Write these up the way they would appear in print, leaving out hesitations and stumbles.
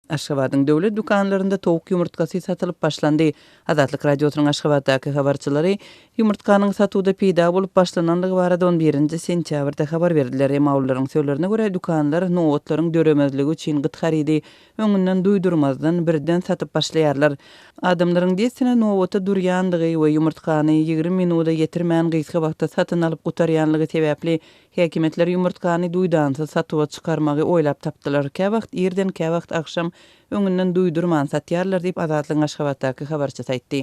Aşgabadyň döwlet dükanlarynda towuk ýumurtgasy satylyp başlandy. Azatlyk Radiosynyň Aşgabatdaky habarçylary ýumurtganyň satuwda peýda bolup başlanandygy barada on birinji sentýabrda habar berdiler. Emma olaryň sözlerine görä, dükanlar nobatlaryň döremezligi üçin gyt harydy öňünden duýdurmazdan, birden satyp başlaýarlar. Adamlaryň dessine nobata durýandygy we ýumurtgany 20 minuda ýetirmän gysga wagtda satyn alyp gutarýanlygy sebäpli Häkimiýetler ýumurtgany duýdansyz satuwa çykarmagy oýlap tapdylar. Käwagt irden, käwagt agşam öňünden duýdurman satýarlar diýip, Azatlygyň Aşgabatdaky habarçysy aýtdy.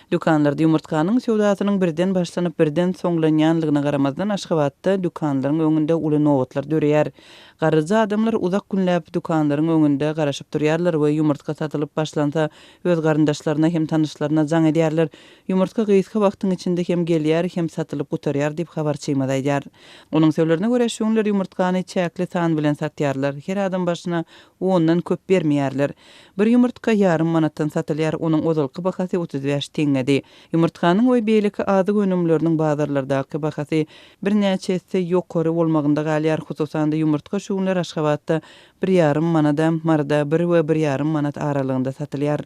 Dükanlarda ýumurtganyň söwdasynyň birden başlanyp, birden soňlanýanlygyna garamazdan, Aşgabatda dükanlaryň öňünde uly nobatlar döreýär. Garryja adamlar uzak günläp dükanlaryň öňünde garaşyp durýarlar we ýumurtga satylyp başlansa, öz garyndaşlaryna hem tanyşlaryna jaň edýärler. Ýumurtga gysga wagtyň içinde hem gelýär, hem satylyp gutarýar diýip, habarçymyz aýdýar. Onuň sözlerine görä, şu günler ýumurtgany çäkli san bilen satýarlar, her adam başyna ondan köp bermeýärler. Bir ýumurtga ýarym manatdan satylýar, onuň ozalky bahasy 35 teňňedi. Ýumurtganyň we beýleki azyk önümleriniň bazarlardaky bahasy birnäçe esse ýokary bolmagynda galýar, hususan-da ýumurtga şu günler Aşgabatda bir ýarym manada, Maryda bir we bir ýarym manat aralygynda satylýar.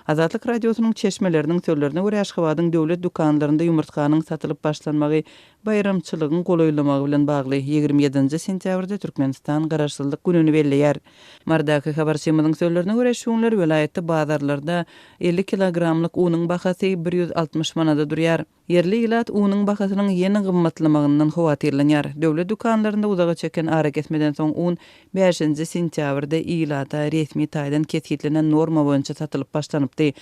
Azatlyk Radiosynyň çeşmeleriniň sözlerine görä, Aşgabadyň döwlet dükanlarynda ýumurtganyň satylyp başlanmagy baýramçylygyň golaýlamagy bilen bagly. 27-nji sentýabrda Türkmenistan Garaşsyzlyk gününi belleýär. Marydaky habarçymyzyň sözlerine görä, şu günler welaýatda bazarlarda 50 kilogramlyk unuň bahasy 160 manada durýar. Ýerli ilat unuň bahasynyň ýene gymmatlamagyndan howatyrlanýar. Döwlet dükanlarynda uzaga çeken arakesmeden soň un bäşinji sentýabrda ilata resmi taýdan kesgitlenen norma boýunça satylyp başlanypdy.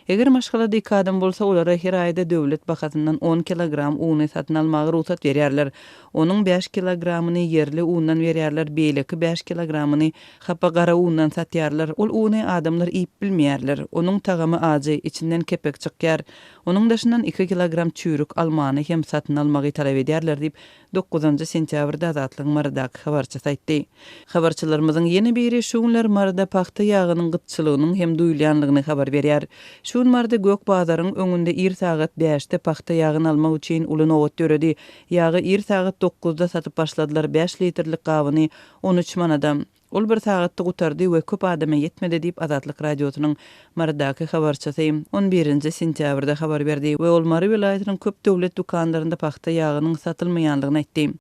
Eger maşgalada iki adam bolsa, olara her aýda döwlet bahasyndan on kilogram uny satyn almaga rugsat berýärler. Onuň bäş kilogramyny ýerli undan berýärler, beýleki bäş kilogramyny hapa gara undan satýarlar. Ol uny adamlar iýip bilmeýärler. Onuň tagamy ajy, içinden kepek çykýar. Onuň daşyndan iki kilogram çüýrük almany hem satyn almagy talap edýärler diýip, dokuzynjy sentýabrda Azatlygyň Marydaky habarçysy aýtdy. Habarçylarymyzyň ýene biri şu günler Maryda pagta ýagynyň gytçylygynyň hem duýulýanlygyny habar berýär. Şu gün Maryda gök bazaryň öňünde ir sagat bäşde pagta ýagyny almak üçin uly nobat döredi. Ýagy ir sagat dokuzda satyp başladylar, bäş litrlik gabyny 13 manada. Ol bir sagatda gutardy we köp adama ýetmedi diýip, Azatlyk Radiosynyň Marydaky habarçysy on birinji sentýabrda habar berdi we ol Mary welaýatynyň köp döwlet dükanlarynda pagta ýagynyň satylmaýandygyny aýtdy.